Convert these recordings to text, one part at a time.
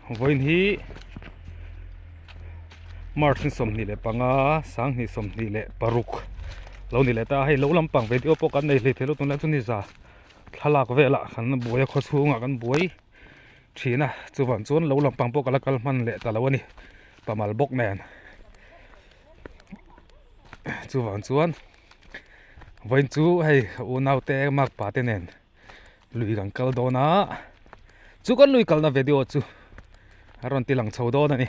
Vawiin hi March ni 25 2026 lo ni leh ta a, hei lo lampang video pawh kan nei hlei thei lo tunlai chu ni za thlalak velah kan buai a khawchhungah kan buai thin a chuvang chuan lo lampang pawh ka la kal hman leh ta lo a ni pamal bawk nen chuvang chuan vawiin chu hei unaute makpa te nen. Lui kan kal dawn a chu kan lui kalna video chu a rawn ti lang chho dawn a ni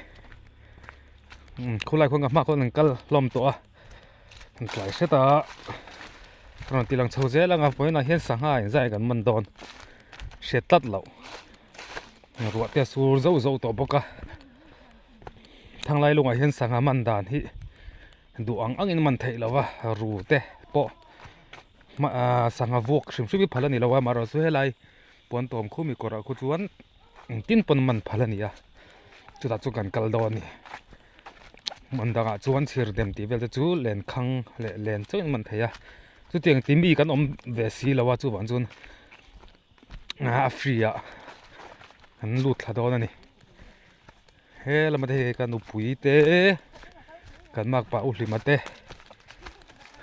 umm khulai khawn ka hma khawn an kal hlawm tawh a an tlai hret a a rawn ti lang chho zel ang a vawiinah hian sangha inzai kan man dawn hriat tlat loh ruah te a sur zauh zauh tawh bawk a thanglai lungah hian sangha man dan hi duh ang angin man theih loh a ru te pawh. Sangha vuak hrim hrim hi phal a ni lo a amaherawhchu chu helai puan tawm khumi kawrah khu chuan engtin pawn man phal a ni a chutah chu kan kal dawn a ni hmun dangah chuan chhir dem tih vel te chu len khang leh len chauh in man thei a chutiang ti mi kan awm ve si lo a chuvang chuan a free ah an lut thla dawn a ni. He lama te hi ka nupui te kan makpa u hlima te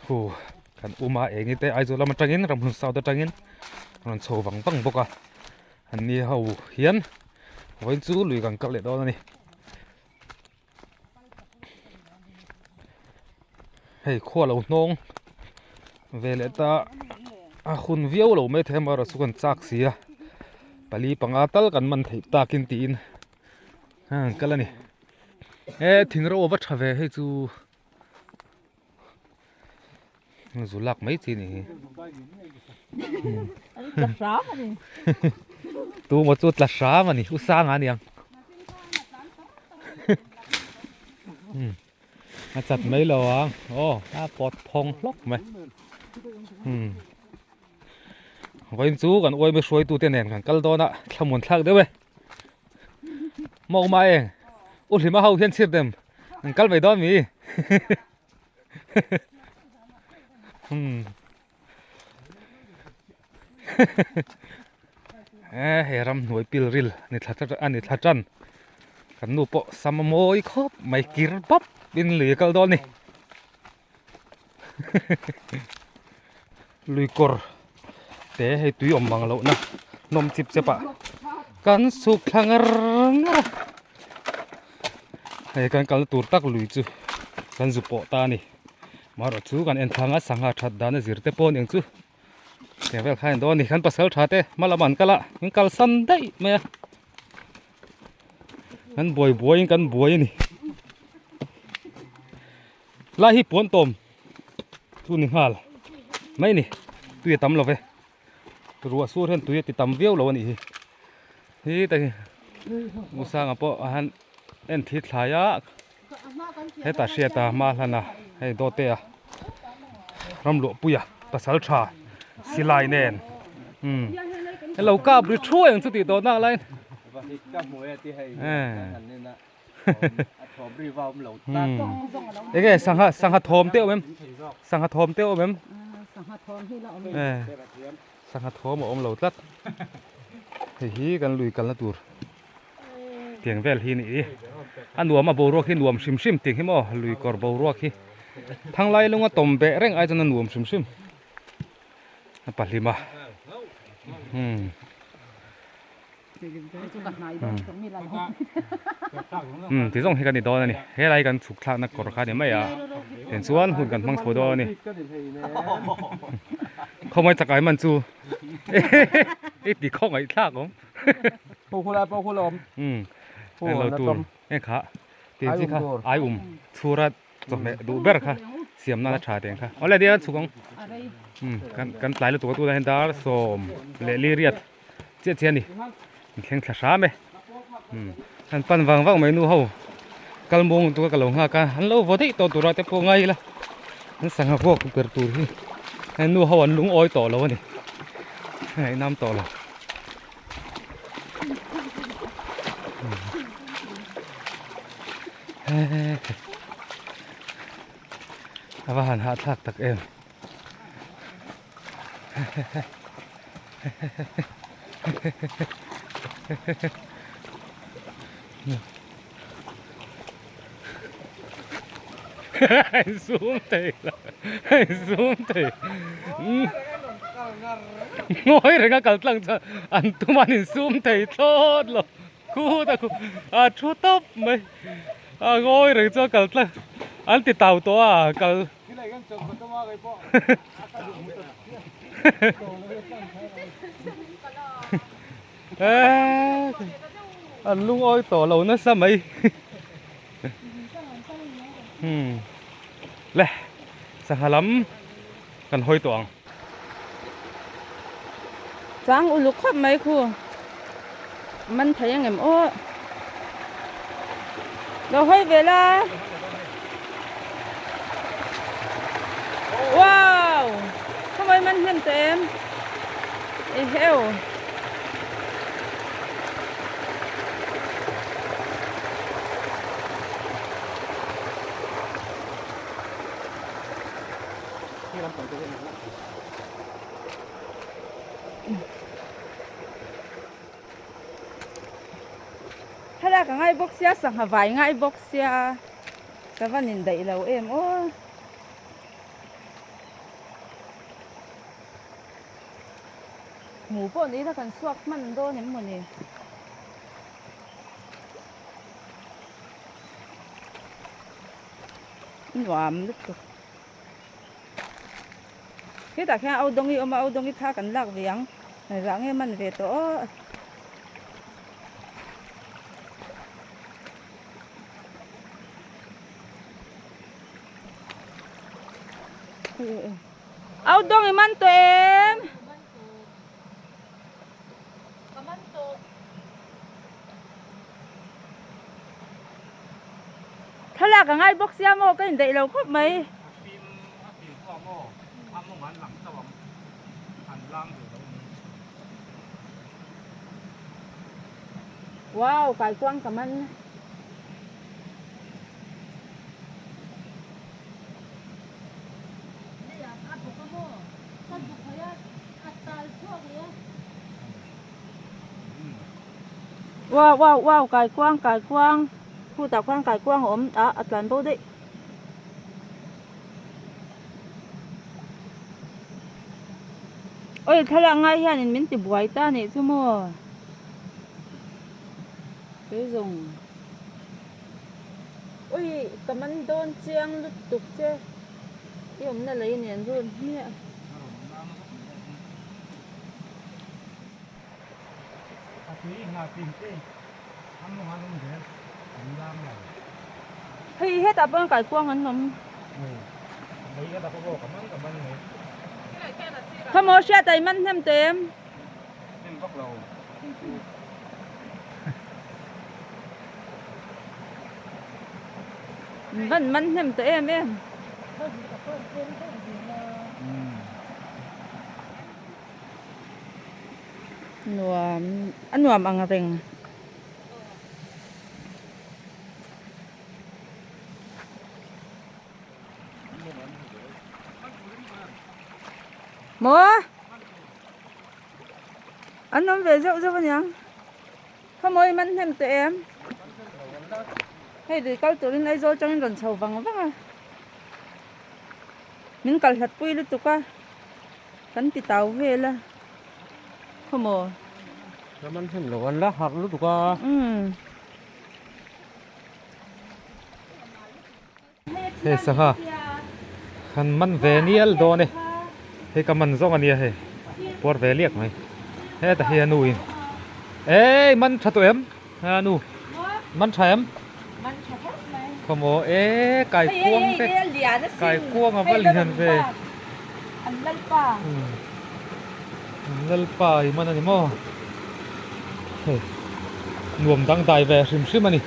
hu kan uma eng te Aizawl lam atangin Ramhlun South atangin rawn chho vang vang bawk a an ni ho hian vawiin chu lui kan kal leh dawn a ni hei khua lo hnawng ve leh ta a hun viau lo mai thei amaherawhchu chu kan chak si a pali panga tal kan man theih takin tiin. Heng kal a ni he thing ro a va tha ve hei chu zu lak mai chi ni hi tu maw chu tla hram a ni u sang a niang a chat mai lo ang aw a pawt phawng hlawk mai vawiin chu kan uaime hruaitute nen kan kal dawn a thlamuan thlak deuh e. Maw ma eng u hlima ho hian chhir dem an kal mai dawn mi e he ram hnuai pil ril ni thla a ni thla tan kan nu pawh sam a mawi khawp mai kir pap in lui a kal dawn a ni Lui kawr te hei tui awm mang loh na hnawm chip chep ah kan suk thla ngar ngar a hei kan kalna tur tak lui chu kan zu pawh ta a ni marawh chu kan en thlang a sangha that dan a zir te pawh aniang chu tiang vel kha a ni dawn a ni kan pasal tha te hma lamah an kal a min kalsan daih mai a. Kan buai buai in kan buai a ni lai hi puan tawm chu ni nghal mai a ni tui a tam lo ve ruah sur hian tui a ti tam viau lo a nih hi hi ta hi Musanga pawh a han en thli thlai a hetah hriat a hma hlan a hei dawte a ramluahpuia pasal tha silai nen umm hello kap ri thuai ang chu tih tawh nak laiin enge sangha sangha thawm te awm em sangha thawm te awm em sangha thawm a awm lo tlat hei hi kan lui kalna tur. Tiang vel hi ni i a nuam a boruak hi nuam hrim hrim tih hi maw lui kawr boruak hi thanglai lunga tawm beh reng ai chuan a nuam hrim hrim a pahlim a umm umm ti zawng hi kan ni dawn a ni helai kan chhuk thlakna kawr kha a ni mai a tiang chuan hun kan hmang chho dawn a ni khawmai chakai man chu i ti khawngaih thlak awm. Englo tur eng kha tin chi kha ai um chhura chawhmeh duh ber kha siam nana tha teng kha awle nia chhuk ang kan kan tlai lutuk a tunah hian dar sawm leh li riat chiah chiah a ni an thleng thla hram e an pan vang vang mai nu ho kal muang lutuk a ka lo nghak a an lo vaw daih tawh tur a te pawh ngai ila an sangha vuak ber tur hi hei nu ho an lungawi tawh lo a ni ngaihnam tawh lo. A va han hahthlak tak em A insum thei lo a insum thei ngawi reng a kal tlang chuan an tum an insum thei thlawt lo khut a a thu tawp mai a ngawi reng chuan kal tlang an ti tau tawh a kal. An lungawi tawh lo nasa mai hmm le sangha lam kan hawi tawh ang. Chang uluk khawp mai khu man thei angem aw lo hawi ve la wow khawi man hnem tawh em eheu. Thlalak a ngai bawk sia sangha vai ngai bawk sia ka van indaih lo em aw. Hmu pawh ni ila kan chhuak hman dawn em mawni. Nuam lutuk. Hetah khian au dawngi awm a, au dawngi thla kan lak ve ang. Zah nge man ve tawh aw. Au dawngi man tawh em? Thlalak a ngai bawk sia maw ka indaih lo khawp mai. Wow kaikuang ka man. Wow wow wow kaikuang kaikuang khutah khuan kaikuang a awm a a tlan bo daih. Oi thlalak ngai hianin min ti buai ta nih chu maw kei zawng oi ka man dawn chiang lutuk che i awmna lei nen run hmiah. Hei hetah pawh kaikuang an awm. Khawmaw hriat a i man hnem tawh em? Van man hnem tawh em em. Nuam a nuam ang reng. Maw an awm ve zeuh zeuh aniang khawmawi man hnem tawh em hei lui kal turin Aizawl tangin rawn chho vang vang a min kal hlat pui lutuk a. Kan ti tau vel a khawmaw. Ram an hnem lo an la harh lutuk a. Hei sangha kan man ve nial dawn e hei ka man zawng ania hei puar ve liak mai heta hi a nu in ei man tha tawh em a nu man tha em khawmaw e kai kuang te kai kuang a va lian ve. An lalpa. An lalpa i man a ni maw? Hei nuam dangdai ve hrim hrim a ni.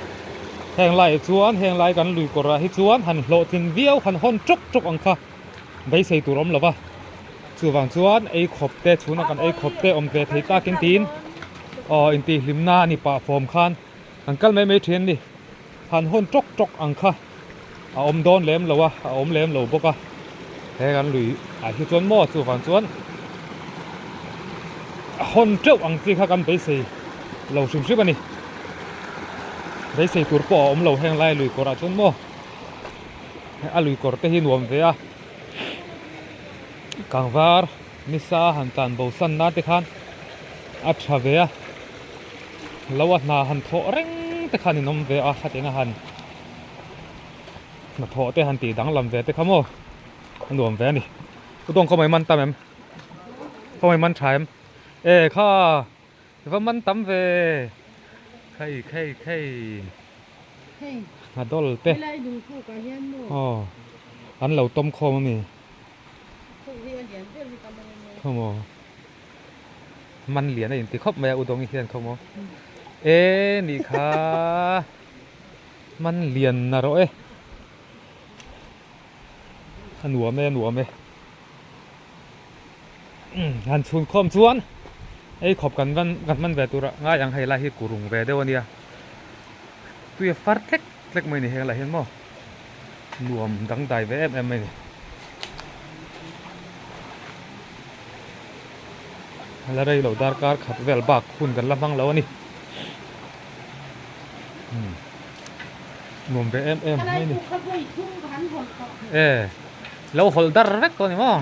Heng laiah chuan heng lai kan lui kawrah hi chuan han hlawhtlin viau han hawn tawk tawk ang kha beisei tur awm lo va. Chuvang chuan ei khawp te chhuna kan ei khawp te awm ve thei takin tiin aw intihhlimna a ni pah fawm khan kan kal mai mai thin a ni. Han hawn tawk tawk ang kha a awm dawn lem lo a, a awm lem lo bawk a. He kan lui ah hi chuan maw chuvang chuan a hawn teuh ang chi kha kan beisei lo hrim hrim a ni. Beisei tur pawh a awm lo heng lai lui kawrah chuan maw a lui kawr te hi nuam ve a kangvar nisa han tlan bo san nan te khan a tha ve a lo a hna han thawh reng te khan in awm ve a khatin a han hnathawh te han tih danglam ve te kha maw a nuam ve a ni u dawng khaw mai man tam em khaw mai man tha em e kha. Va man tam ve. Khei khei khei. A dawl te. Aw. An lo tawm khawm a mi. Khawmaw. Man lian a inti khawp mai a Udawng i hian khawmaw. E nih kha. Man lian na rawh e. A nuam e a nuam e. Han chhun khawm chuan ei khawp kan van kan hman ve tur a ngai ang hei lai hi kurung ve deuh a nia tui a far tlek tlek mai a ni heng lai hian maw nuam dangdai ve em em mai a ni la rei lo darkar khat vel bak hun kan la hmang lo a ni nuam ve em em mai a ni e. Lo hawlh dar vek tawh a ni maw?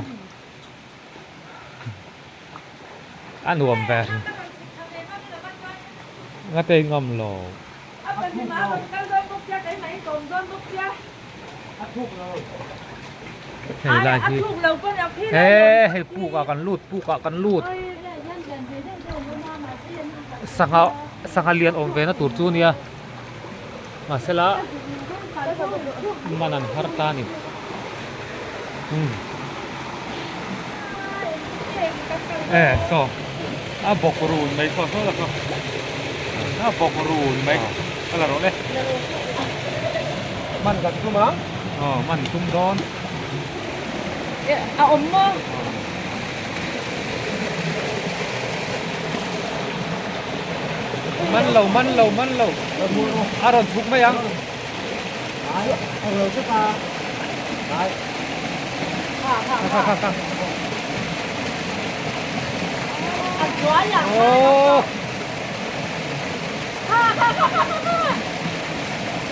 A nuam ve. Nga te ngam lo. Hei lai hi. He hei puk ah kan lut puk ah kan lut. Sangha sangha lian awm ve na tur chu nia. Mahsela man an har ta a ni. Umm e saw a bawk run mai saw saw la saw a bawk run mai a la rawh le man kan tum ang aw man tum dawn a awm maw. Man lo man lo man lo a rawn chhuk mai ang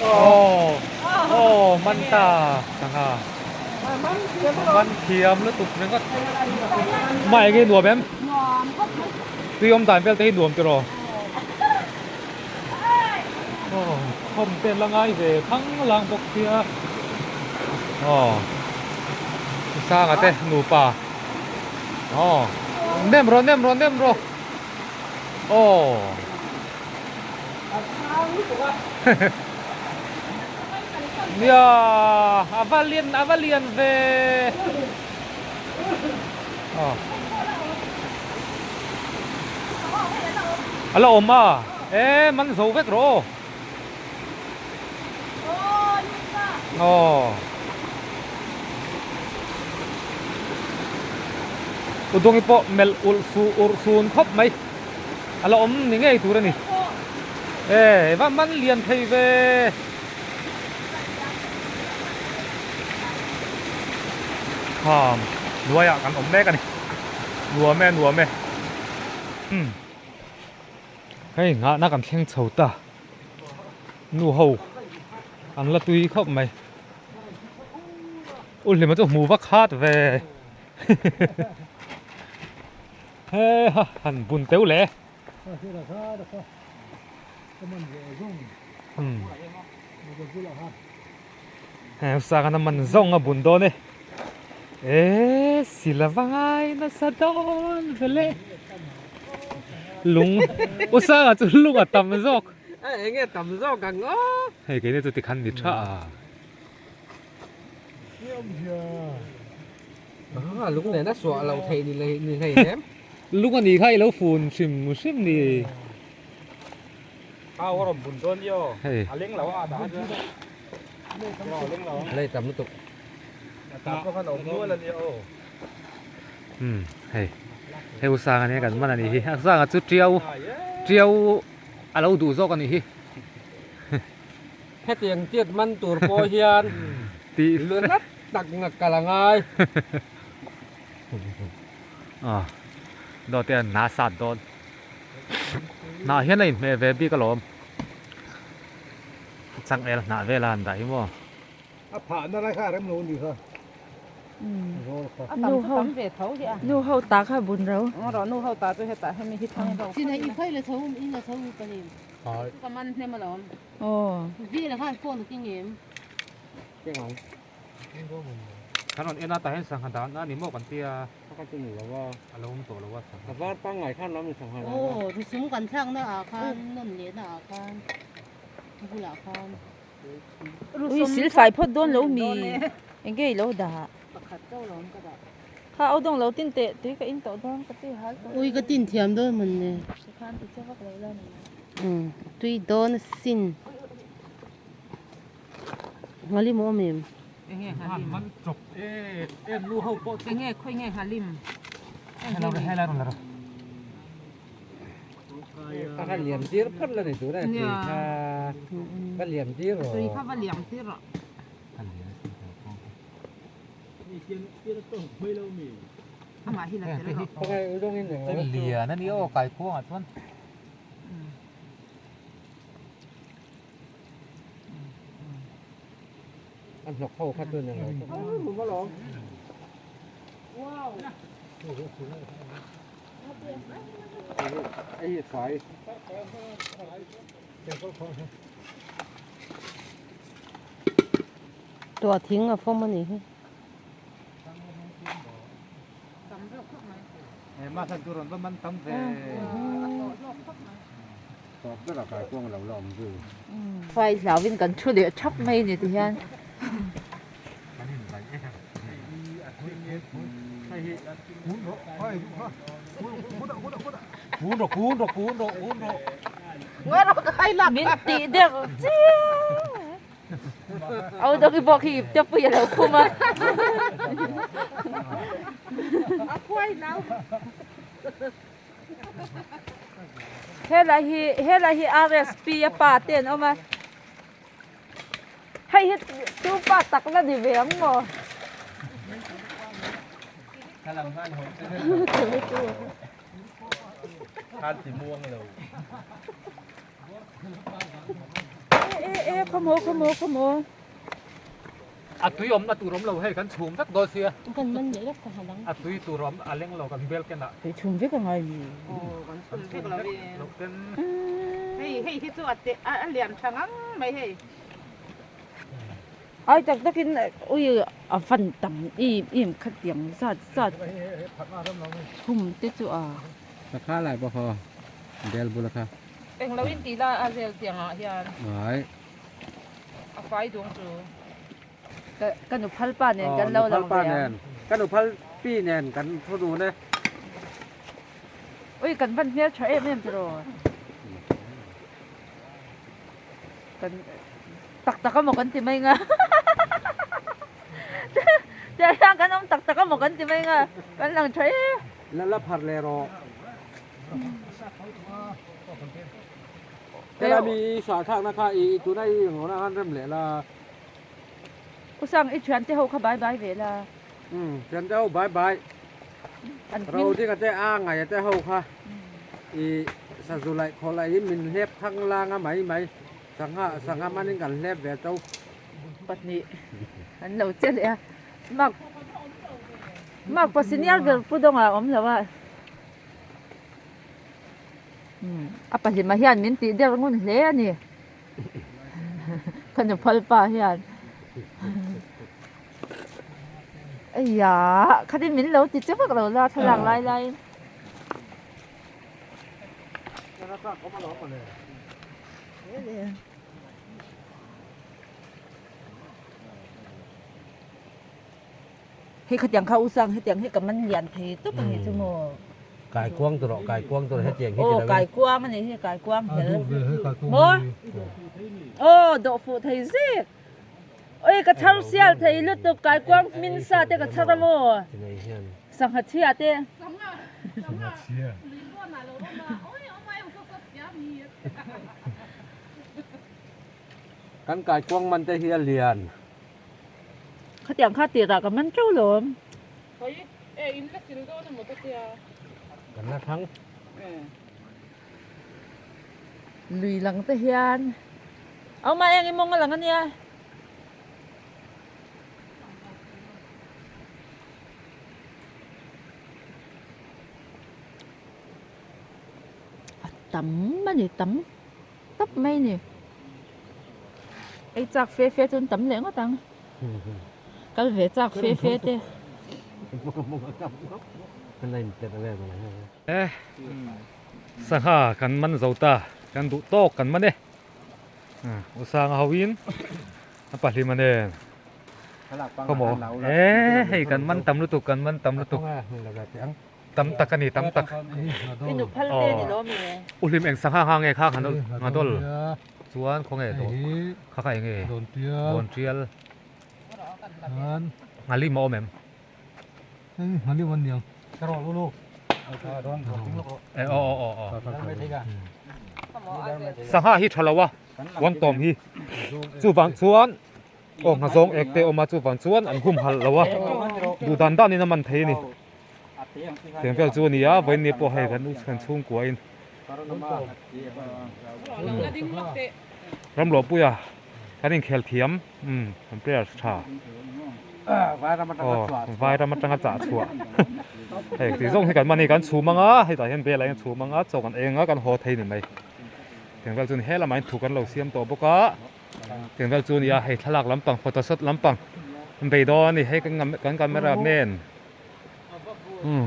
aw aw man ta sangha man thiam lutuk ringawt mai nge nuam em tui awm dan vel te hi nuam tiraw aw khawm te an la ngai ve thang lang bawk sia aw sanga te nupa aw nem rawh nem rawh nem rawh aw nia a va lian a va lian ve aw a la awm a e man zo vek rawh aw aw Udawngi pawh melh ulh su urh sun khawp mai. A la awm ni ngei tur a ni. E va man lian thei ve. Kham hnuaiah kan awm mek a ni. Nuam e nuam e. Umm hei nghahna kan thleng chho ta. Nu ho an la tui khawp mai. U Hlima chu hmu vak hat ve. He ha han bun teuh leh he sangana man zawng a bun dawn e e sila vangai nasa dawn vele lung u sanga chu lung a tam zawk enge tam zawk ang aw hei keini chu tikhan ni tha a. Ah, lung nen a suah lo thei ni lei ni hlei nem. Lung a ni kha i lo fun hrim hrim ni. A aw rawn bun dawn io. Hei. A leng lo a dah a chuan. A leng lo. A lei tam lutuk. A tam pawh khan a awm nual a nia aw. Hmm, hei. Hei u Sanga nia kan man a ni hi. A Sanga chu tiau tiau a lo duh zawk a ni hi. Hetiang tiat man tur pawh hian lu nat tak ngak ka la ngai. Aw dawt hian hna sat dawn. Hnah hian a inhmeh ve bik alawm. Changel hnah vela han dah hi maw. A phahna lai kha a rem lo a nih kha. A tam chu tam ve tho hi a. Nu ho ta kha bun ro. Aw rawh nu ho ta chu hetah hemi hi thang ro. Chin i phai la chho in la chho pa ni. Ka man hnem alawm. Aw. Vela khan phone a keng em? Keng ang. Kan rawn en a tah hian sangha dan a ni maw kan tia. A ka tum lo a. A lo awm tawh lo a sangha. A var pangngai khan lo a ni sangha dan a. Aw rusum kan thlakna ah khan nawn lehna ah khan bulah khan. Ui sil fai phawt dawn lo mi enge i lo dah. Pakhat chauh lo awm ka dah. Kha au dawng lo tin teh tui ka in tawh dawn ka tui hal tawh. Ui ka tin thiam dawn mawn le. Tikhan ti che vak lo la ni. Umm tui dawn a sin. Nghalim a awm em? Enge nghalim? Man chawp e em nu ho pawh chu. Enge khawi nge nghalim? Hello hello hello. Ka liam tir phawt la ni tur a tui kha va liam tir rawh. Tui kha va liam tir rawh. Amah hi la tel rawh. Lian a ni aw kaikuangah chuan. A hnawk ho kha chuan englo pawh. Tuah thing a fawm a nih hi. Phai hlauhin kan thu leh thap mai ni ti hian. Min tih der chiang. Au dawng i bawk hi ip te pui a lo khum a. Helai hi helai hi RSP a pa te an awm a. Hei hi tu pa tak la ni ve ang maw? E e e khawmaw khawmaw khawmaw. A tui awmna tur awm lo hei kan chhum vek dawn sia. Kan man leh vek ka ha dang. A tui tur awm a leng lo kan bel ken ah. Tui chhum vek a ngai mi. Aw kan chhum vek lo in. Hei hei hi chu a te a lian tha ngang mai hei. Ai tak tak in ui a van tam em em khatiang zat zat chhum te chu a. Thla lai bawk haw bel bula kha. Englo in tih la a zel tiang ah hian. Ai. A fai duang chu. Ka ka nu phal pa nen kan lo lang ve ang. Ka nu phal pi nen kan thu dun e. Ui kan van hmel tha em em tiraw. Kan tak tak amaw kan ti mai nga. Tiah hian kan awm tak tak amaw kan ti mai nga. Kan lang tha e. La la phar leh rawh. Helai mi i sah thlakna kha i tuna i engawhna khan rem leh la. U Sang i thiante ho kha bai bai ve la. Umm thiante ho bai bai. Ro ding ate a ngai ate ho kha i sazu laih khawh laih in min hlep thang lang a mai mai sangha sangha manin kan hlep ve to. Pahnih an lo che leh a mak mak pa senior ber pu dawngah a awm lo a. A pahlima hian min tih der ngun hle a ni ka nuphal pa hian eiah khatin min lo ti che vak lo la thlalak lai laiin. Hei khatiang kha u sang hetiang hi ka man lian thei tawp a nih chu maw. Kaikuang tur aw kaikuang tur hetiang hi ti lo in. Aw kaikuang a nih hi kaikuang hel. Maw aw dawh fuh thei zek. Oi ka chhar sial thei lutuk kaikuang hmin sa te ka chhar a maw. Sangha chhia te. Sangha chhia. Kan kaikuang man te hi a lian. Khatiang kha tirah ka man teuh lawm. Khawi e in la sil dawn emaw ka tia. Kan la thlang. Lui lang te hian. Awma eng i mawng a lang ania. A tam a ni tam tawp mai a ni. Ei chak fe fe chu an tam leh ngawt ang. Kal ve chak fe fe te. Sangha kan man zo ta kan duh tawk kan man e. U Sanga ho in a pahlim a nen khawmaw e hei kan man tam lutuk kan man tam lutuk tam tak a ni tam tak u hlim eng sangha nga nge kha nga dawl chuan khawnge kha kha eng nge dawn tial nghalim a awm em. Sangha hi tha lo a uang tawm hi chuvang chuan aw nghazawng ek te a awm a chuvang chuan an hum halh lo a duh dan dan in a man thei a ni tiang vel chu a ni a vawiin ni pawh hei kan chhungkua in Ramluahpuia kan inkhel thiam umm kan players tha aw vairam atanga chah chhuah hei tih zawng hi kan mahni kan chhum anga hetah hian bel ah hian chhum anga chaw kan ei anga kan haw thei ni mai tiang vel chu ni helamah hian thu kan lo siam tawh bawk a tiang vel chu a ni a hei thlalak lampang photo shot lampang an bei dawn a ni hei kan camera man umm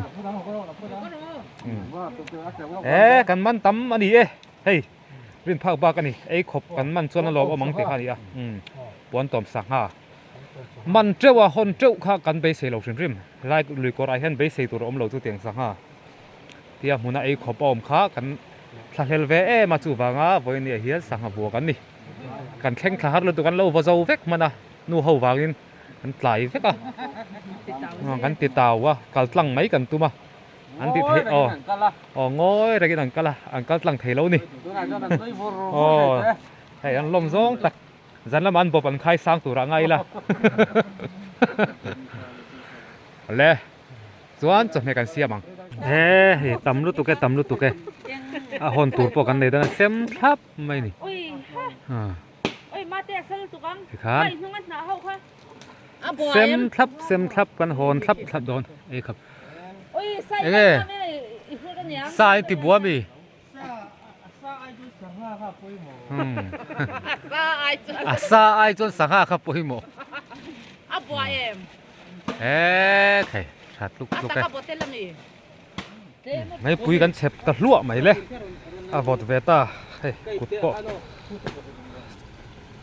e kan man tam a ni e hei. Rin phak bak a ni, ei khawp kan man chuan a lawm awm ang tih kha a ni a, umm puan tawm sangha man teuh a hawn teuh kha kan beisei lo hrim hrim, lai lui kawr ah hian beisei tur a awm lo chu tiang sangha tia hmuna ei khawp a awm kha kan thlahlel ve em a chuvanga vawiin ah hian sangha vuak an ni, kan thleng thla har lutuk an lo vaw zo vek hman a nu ho vangin kan tlai vek a, kan ti tau a kal tlang mai kan tum a. An tih theih aw aw ngawi rengin an kal a an kal tlang thei lo ni aw hei an lawm zawng tak zan lamah an bawp an khai sang turah ngai ila le chuan chawhmeh kan siam ang he hei tam lutuk e tam lutuk e a hawn tur pawh kan nei dawn a sem thlap mai ni tikhan Sem thlap sem thlap kan hawn thlap thlap dawn ei khap enge sa in ti bua mi a sa ai chuan sangha kha pawimawh a bua em e thei tha tluk tluk e meipui kan chep ta hluah mai le a vawt ve ta hei kut pawh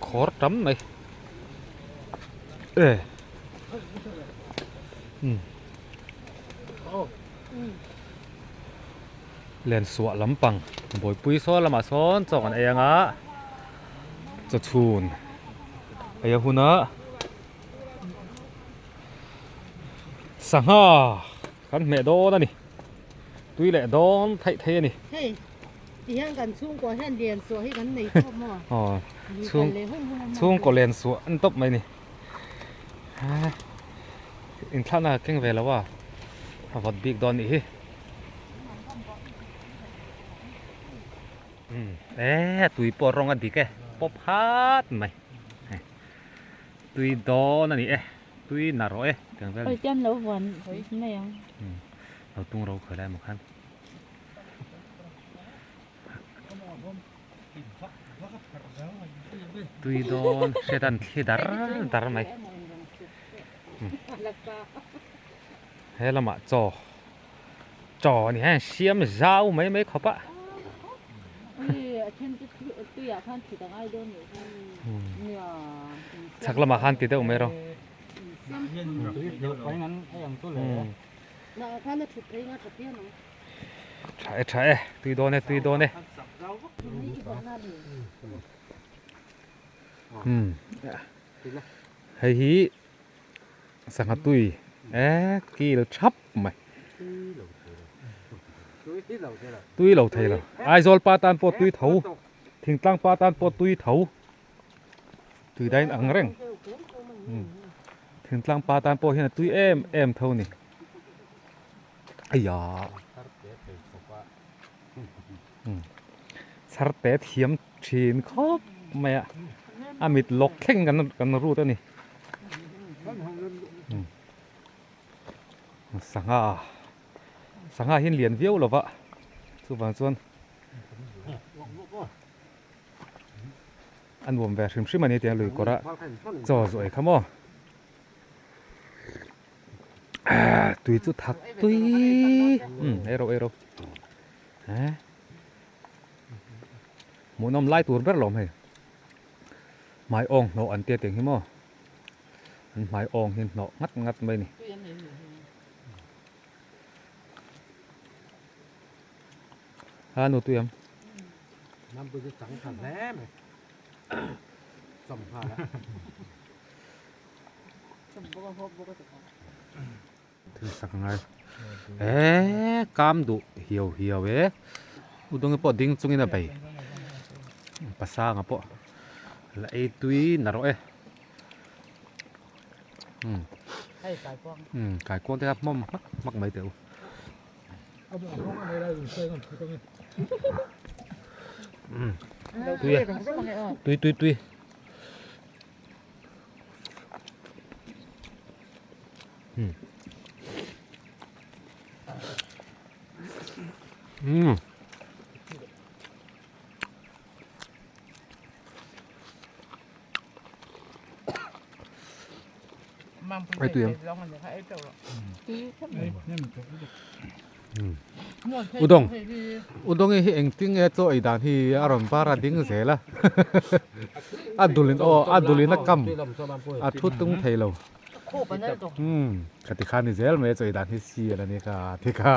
khawr tam mai e um len suah lampang bawipui saw lamah sawn chaw kan ei anga chaw chhun ei a hun a sangha Kan hmeh dawn a ni. Tui leh dawn theih thei a ni. Hei, ti hian kan chhungkua hian lian suah hi kan nei tawp maw? Aw, chhung chhungkaw lian suah an tawp mai ni. Inthlakna ka keng ve lo a, a vawt bik dawn nih hi. Umm, e tui pawh rawng a dik e, pawp hat mai. Tui dawn a ni e. Tui na rawh e tiang vel. Oi tian lo vuan mai ang. Um lo tung ro khawi lai maw khan. Tui dawn hriat an thli dar dar mai. He lamah chaw chaw a ni hian siam zau mai mai khawp a. Chhak lamah khan ti deuh mai rawh. Tha e tha e tui dawn e tui dawn e. Hei hi sangha tui e kil thap mai. Tui lo thei lo. Aizawl pa tan pawh tui tho. Thingtlang pa tan pawh tui tho. Tui dain ang reng. Thingtlang pa tan pawh hian a tui em em tho ni. Aiya. Chhar te thiam thin khawp mai a. A mit lawk thleng kan kan rut a ni. Sangha sangha hi an lian viau lo va chuvang chuan a nuam ve hrim hrim a ni tiang lui kawrah chaw zawh ei kha maw. Tui chu thak tui umm ei ro ei ro eh hmuhnawm lai tur ber lawm hei hmai awng hnawh an tia tiang hi maw an hmai awng hi hnawh ngat ngat mai a ni a nu tui ang. Thil sak ngai eee kam duh hiau hiau e udawng pawh ding chungin a bei pasanga pawh la ei tui na rawh e umm umm kaikuang te kha hmawm hmak hmak mai teh u. Tui tui tui tui. Um. Ai tui em. Udong. Udong hi engtin nge chaw ei dan hi a rawn bar a ding zel a. A dulin aw a dulin a kam a thu tung thei lo. Umm ka ti khan ni zel mai a chaw ei dan hi sial a ni kha ti kha.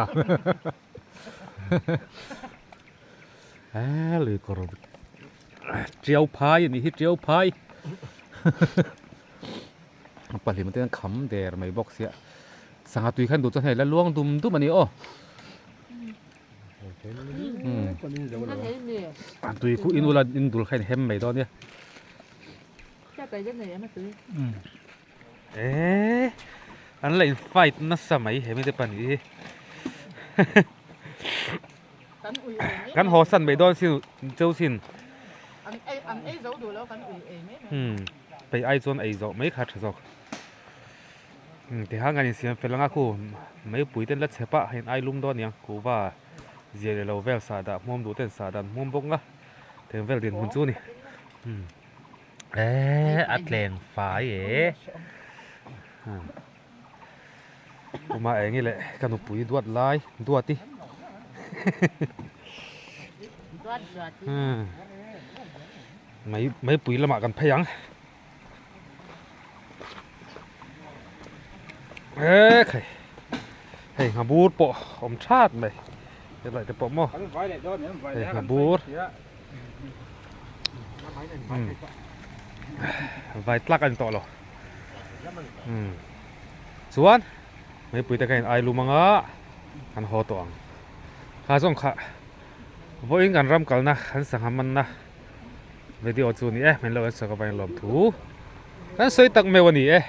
Eee lui kawr tiau phai a nih hi tiau phai. Pahnih te an kham der mai bawk sia sangha tui khan duh chuan hei la luang dum dum a ni aw a tui khu in ula in dul kha in hem mai dawn nia eee an la in fight nasa mai he mite pahnih hi kan haw san mai dawn sin cheu sin Peih ai chuan ei zawh mai kha a tha zawk. Tihian kan insiam fel anga khu meipui te an la chep a hei an ai lum dawn aniang kuhva zia leh lo vel sahdah hmuam duh ten sahdah an hmuam bawk nga tiang vel dinhmun chu a ni eee a tleng fai e kuma eng i leh ka nupui duat lai duat i Mai maipui lamah kan phei ang e khai hei nghabur pawh awm that mai helai te pawh maw hei nghabur vai tlak a ni tawh lo chuan maipui te kha in ai lum anga kan haw tawh ang kha zawng kha vawiin kan ram kalna kan sangha manna. Video chu ni e, min lo en sak avangin lawmthu kan sawi tak meuh a ni e.